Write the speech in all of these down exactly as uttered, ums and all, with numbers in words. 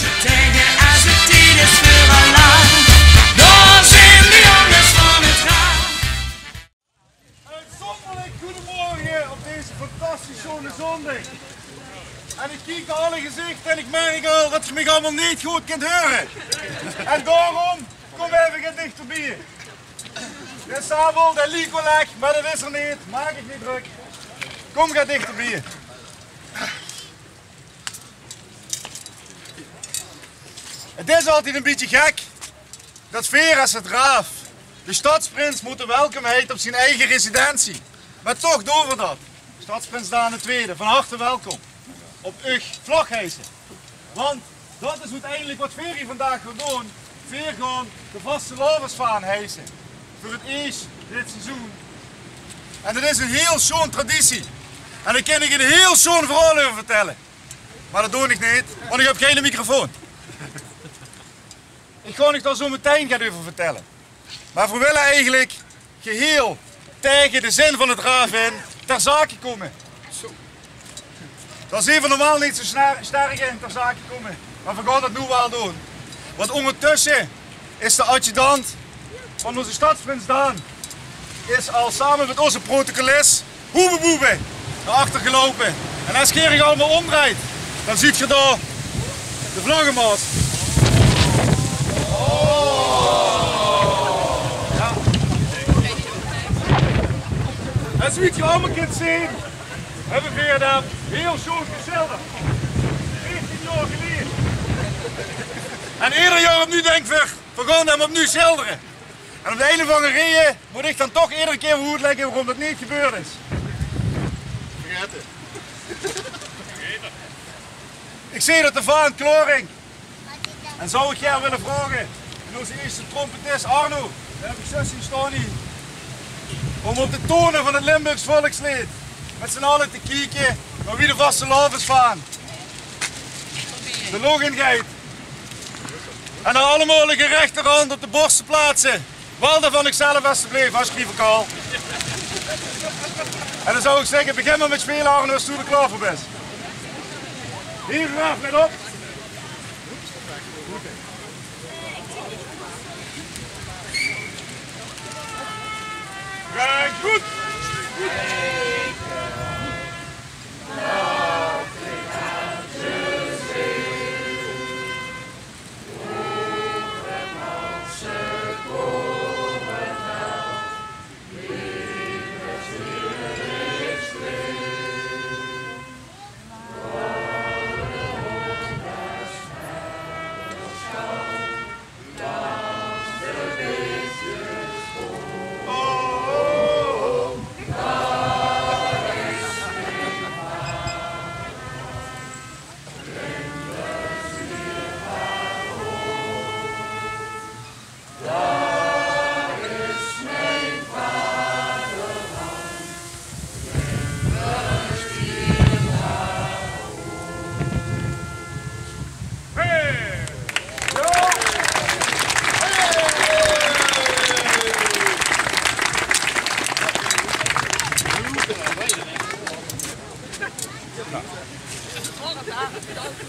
Tege as 't tied is veur alarm, dao zeen de jónges van 't raam. Oetzónderlik goedemorge op deze fantastisch sjoeane zóndig. En ich kiek nao alle gezichte en ich merk al det geer mich allemaol neet good kint heure. En daorum, kóm effe get dichterbie. De sabel, de liek waal ech, mer det is 'r neet. Maak uch neet drök. Kóm get dichterbie. 't Is altied ein bietje gek det veer es 't raaf de stadsprins mótte welkóm heite op zien eige residentie. Mer toch doon veer det. Stadsprins Daan de Twiede, van harte welkóm op eur vlagheise. Want det is oeteindelik waat veer hie vandaag gaon doon. Veer gaon de vastelaovesvaan heise. Veur 't eesj dit seizoen. En det is ein hieël sjoean traditie. En dao kin ich ein hieël sjoean verhaol euver vertèlle. Mer det doon ich neet, want ich höb geine microfoon. Ich gaon uch dao zo metein get euver vertèlle. Mer veer wille eigelik gehieël tege de zin van 't raaf in ter zake kómme. Dao zeen veer normaal neet zo sna-, sterk in, ter zake kómme. Mer veer gaon det noe waal doon. Want óngertösse is de adjudant van ózze stadsprins Daan is al same mit ózze protocolist Hoebe Boebe nao achter geloupe. En es geer uch allemaol ómdrejt, dan zeet geer dao de vlaggemaos. Jao. En zoewie geer allemaol kint zeen, höbbe veer 'm hieël sjoean gesjilderd. Veertien jaor geleje. En eder jaor opnuuj dinke veer, veer gaon 'm opnuuj sjildere. En óm de ein of anger reje mót ich dan toch edere kier oetlègke waorom det neet gebeurd is. Vergaete. Ich zeen det de vaan klaor hingk. En zou ich gaer wille vraoge aan ózze ieësjte trompetis Arno, dae höb ich zjus zeen staon hie, óm op de tone van 't Limburgs volksleed mit z'n alle te kieke nao wie de vastelaovesvaan de loch in geit. En dan allemaol de rechterhand op de bors te plaatse. Waal dae van uch zelf, esjeblif, as Rieve Karl. En dan zou ich zègke, begin mer mit sjpele, Arno, es doe d'r klaor veur bös. Hie, raaf, let op. Jao, good.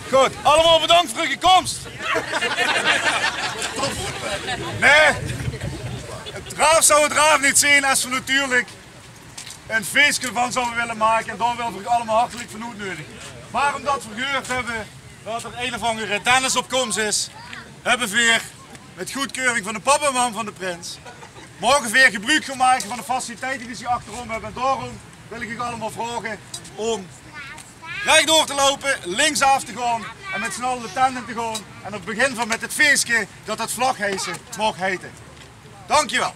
Good, allemaol bedank veur eur kóms. Nae, 't raaf zou 't raaf neet zeen es veer natuurlik ein feeske d'rvan zouwe wille make. En dao wille veer uch allemaol hartelik van oetneudige. Mer ómdet veer gehuurd höbbe det d'r ein of anger Dennis op kóms is, höbbe veer mit goodkeuring van de pap en mam van de prins, moge veer gebroek gaon make van de faciliteite die ze hie achterom höbbe. En daorum wil ich uch allemaol vraoge óm rechdoor te loupe, linksaaf te gaon en mit z'n alle de tent in te gaon. En dan beginne veer mit 't feeske det 't vlagheise maag heite. Dankjewel.